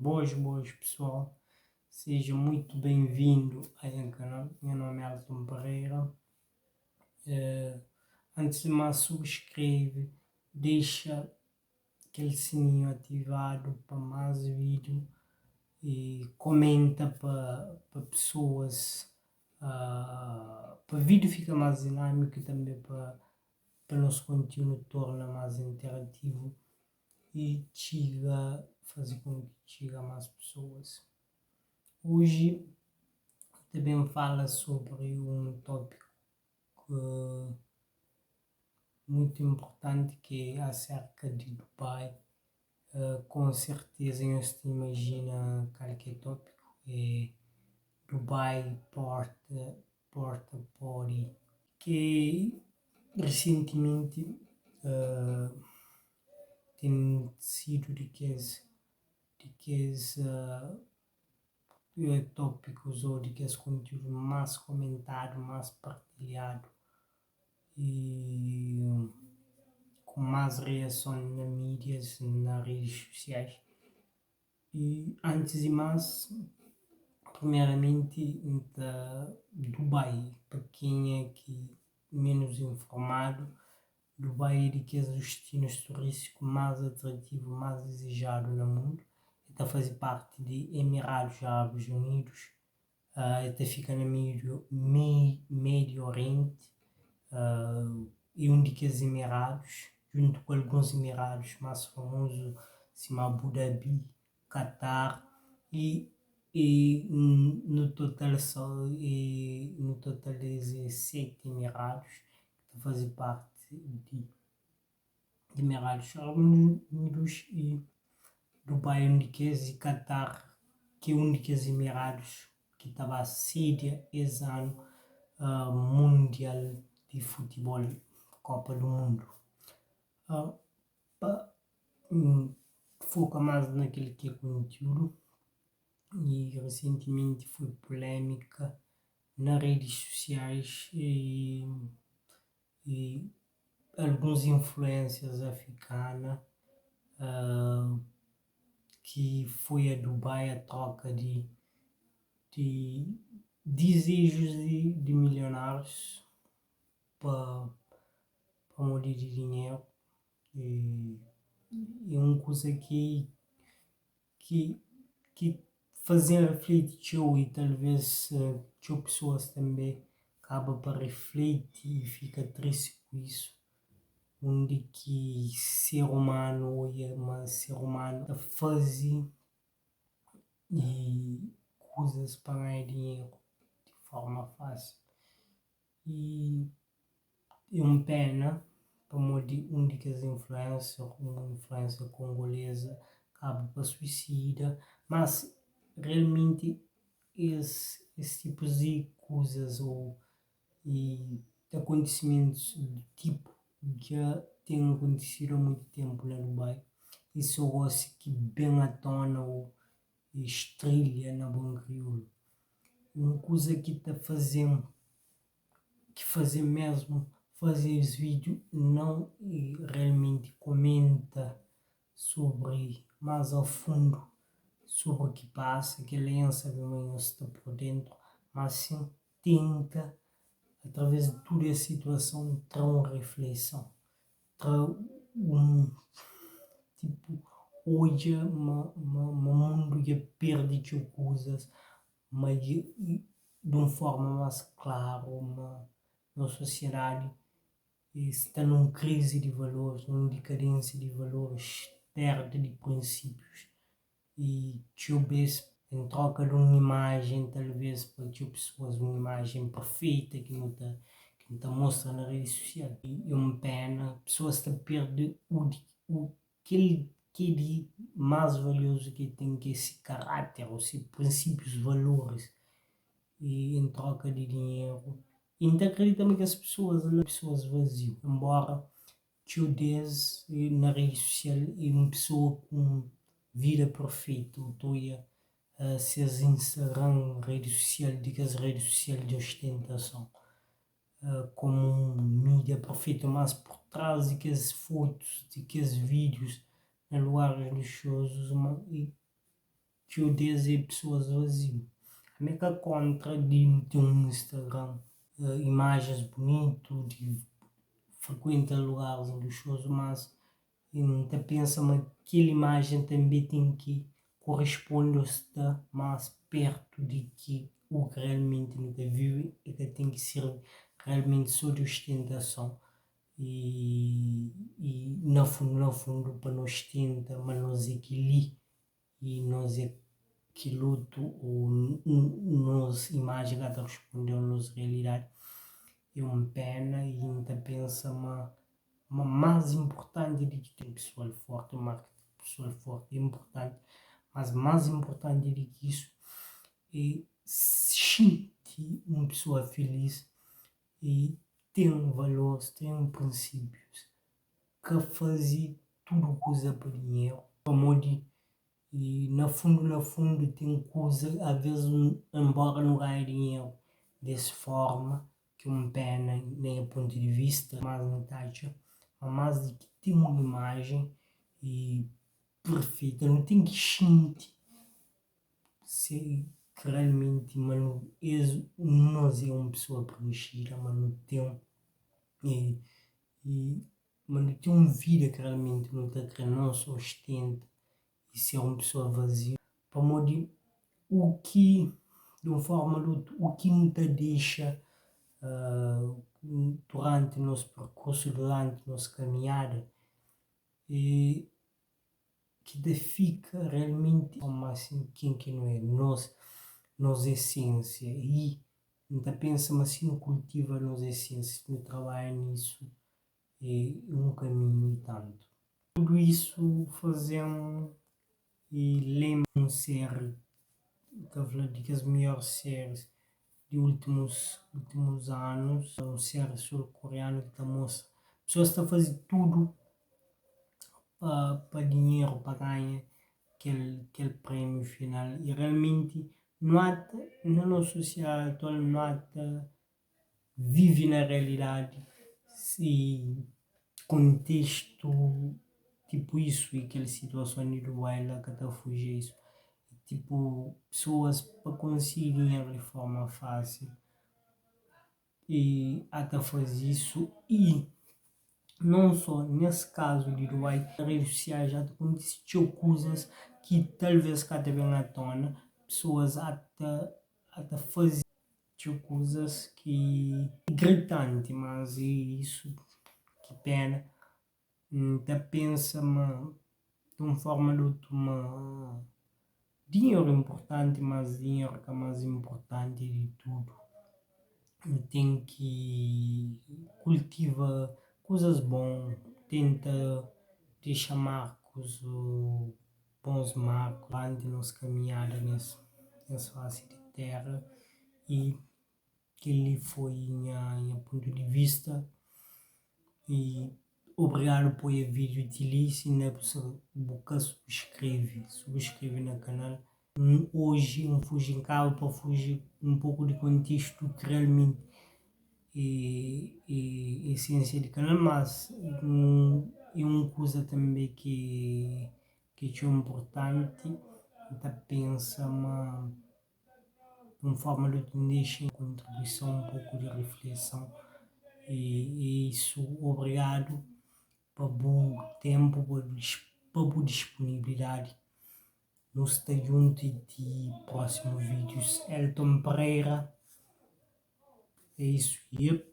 Boas, boas pessoal, seja muito bem-vindo a nha canal. Nha nome é Alton Pereira. Antes de mais, subscreve, deixa kel sininho ativado pa mais vídeo e comenta pa pa pessoas pa vídeo fica mais dinâmico e também pa pa nos conteúdo torna mais interativo i txiga faze ku ki txiga más pesoas. Oji N ta ben fala sobri un tópiku mutu inpurtanti ki é aserka di Dubai. Konserteza nhos ta imajina kal ki é tópiku, é Dubai porta Porta Potty, ki risentimenti ten sidu di kes di kes tópikus ô di kes kontiúdu más komentadu, más partilhadu i ku más riason na mídias, na redis susiais. I antis di más, primeramenti N ta Dubai, pa kenha ki menus informadu, Dubai é di kes destinus turístiku más atrativu, más dizejadu na mundu. El ta faze parti di Emiradus Árabis Unidus, El ta fika na Médiu Orienti, é un di kes emiradus, djuntu ku alguns emiradus más famozu sima Abu Dhabi, Qatar i nu total nu total es é 7 emiradus ki ta faze parti di Emirados Árabes Unidos i Dubai é un di kes i Qatar ki é un di kes Emirados ki ta ba sedia es anu Mundial di Futibol, Kopa du Mundu. Pa foka más na kel ki é kontiúdu i resentimenti foi pulémika na redis susiais i i alguns influências afrikana ki foi a Dubai a troka di di dizejus di milionárius pa pamodi di dinheru i é un kuza ki ki ki faze-m rifliti txeu i talvês txeu pesoas tanbê kaba pa rifliti i fika tristi ku isu, undi ki ser umanu odja ma ser umanu ta faze i kuzas pa ganha dinheru di forma fásil. I é un péna pamodi un di kes influencer, un influencer kongoleza kaba pa suisida, mas realmenti es es tipus di kuzas ou akontisimentus di tipu dja ten akontisidu a muitu tenpu na Dubai i so gosi ki ben a tona ou strilha na bon kriolu. Un kuza ki ta faze-m, ki faze-m mésmu faze es vídiu nau é realmenti komenta sobri más a fundu sobri ki pasa, kel-la N sabe ma nhos sta pur déntu, má sin tenta através di tudu es situason tra un rifleison. Tra un tipu odja ma ma ma mundu dja perde txeu kuzas, ma dja di un forma más klaru ma nos sosiedadi sta nun krizi di valoris, nun dikadénsia di valoris, perda di prinsípius. I txeu bês en troka di un imajen, talvês pa txeu pesoas un imajen perfeita ki nu ta ki nu ta mostra na redi susial. É un péna, pesoas ta perde u di u kel ki é di más valiozu ki el ten ki é se karáter ô se prinsípius, valoris i en troka di dinheru. I N ta kridita ma kes pesoas la é pesoas vaziu, enbóra Txeu des na redi susial é un pesoa ku un vida perfeitu. Bu ta odja ses Instagram, redi susial, di kes redi susial di ostentason, komu un mídia perfeitu. Mas pur tras di kes fotus, di kes vídius na lugaris luxozus. Txeu des é pesoas vaziu. Ami é ka kóntra di nu ten un Instagram, imajens bunitu, di frikuenta lugaris luxozu, mas N ta pensa ma kel imajen tanbe ten ki koresponde ô sta más pértu di ki u ki realmenti nu ta vive. E ka ten ki sirbi realmenti sô di ostentason i i na fundu na fundu pa nu ostenta ma nos é kel-li i nos é kel otu ô nos imajen ka ta responde a nos realidadi. É un péna i N ta pensa ma Ma más inpurtanti di ki ten pesoal fórti, marketing pesoal fórti é inpurtanti, mas más inpurtanti di ki isu é xinti un pesoa filís i ten valoris, ten prinsípius, ka faze tudu kuza pa dinheru, pamodi I na fundu na fundu ten kuza aves enbora nu ganha dinheru des forma ki un pena na nha pontu di vista, mas N ta atxa ma mas di ki ten un imajen i perfeita nu ten ki xinti se realmenti ma nu es nos é un pesoa prenxida ma nu ten i Ma nu ten un vida ki realmenti nu ta kre non so ostenta i ser un pesoa vaziu. Pamodi u ki, di un forma o di otu, u ki nu ta dexa duranti nos perkursu, duranti nos kaminhada, e ki ta fika realmenti ma ken ki nu é, nos, nos esensia. I N ta pensa ma si nu kultiva nos esensia, si nu trabadja nisu, é un kaminhu i tantu. Tudu isu faze-m i lenbra un séri, N ta fla di kes midjór séris di últimus últimus anus, un séri sul-koreanu ki ta mostra pesoas ta faze tudu pa pa dinheru, pa ganha kel kel prémiu final. I realmenti nu ata na nos sosiedadi atual nu ata vive na realidadi si kontestu tipu isu i kel situason di Dubai la ka ta fuji a isu tipu pesoas pa konsigi dinheru di forma fásil i ata faze isu i non so nes kazu di Dubai na redi sosial ja ta kontise txeu kuzas ki talves ka ta ben a tona pesoas ata ata faze Txeu kuzas ki gritanti mas e isu ki pena N ta pensa ma di un forma di otu ma dinheru é inpurtanti mas dinheru ka más inpurtanti di tudu nu ten ki kultiva kuzas bon tenta dexa markus bons markus duranti nos kaminhada nes nes fasi di tera i kel-li foi nha nha pontu di vista i obrigadu pa oia vídiu ti li si inda bu sa bu ka subskreve subskreve na kanal oji N fuji N kaba pa fuji un poku di kontestu ki realmenti é é esensia di kanal mas é un kuza tanbe ki ki é txeu inpurtanti N ta pensa ma di un forma di otu N dexa kontribuison un poku di rifleson e é isu obrigadu pa bu tenpu pa bu disponibilidadi nu sta djuntu i ti prósimu vídius Elton Pereira é isu yep.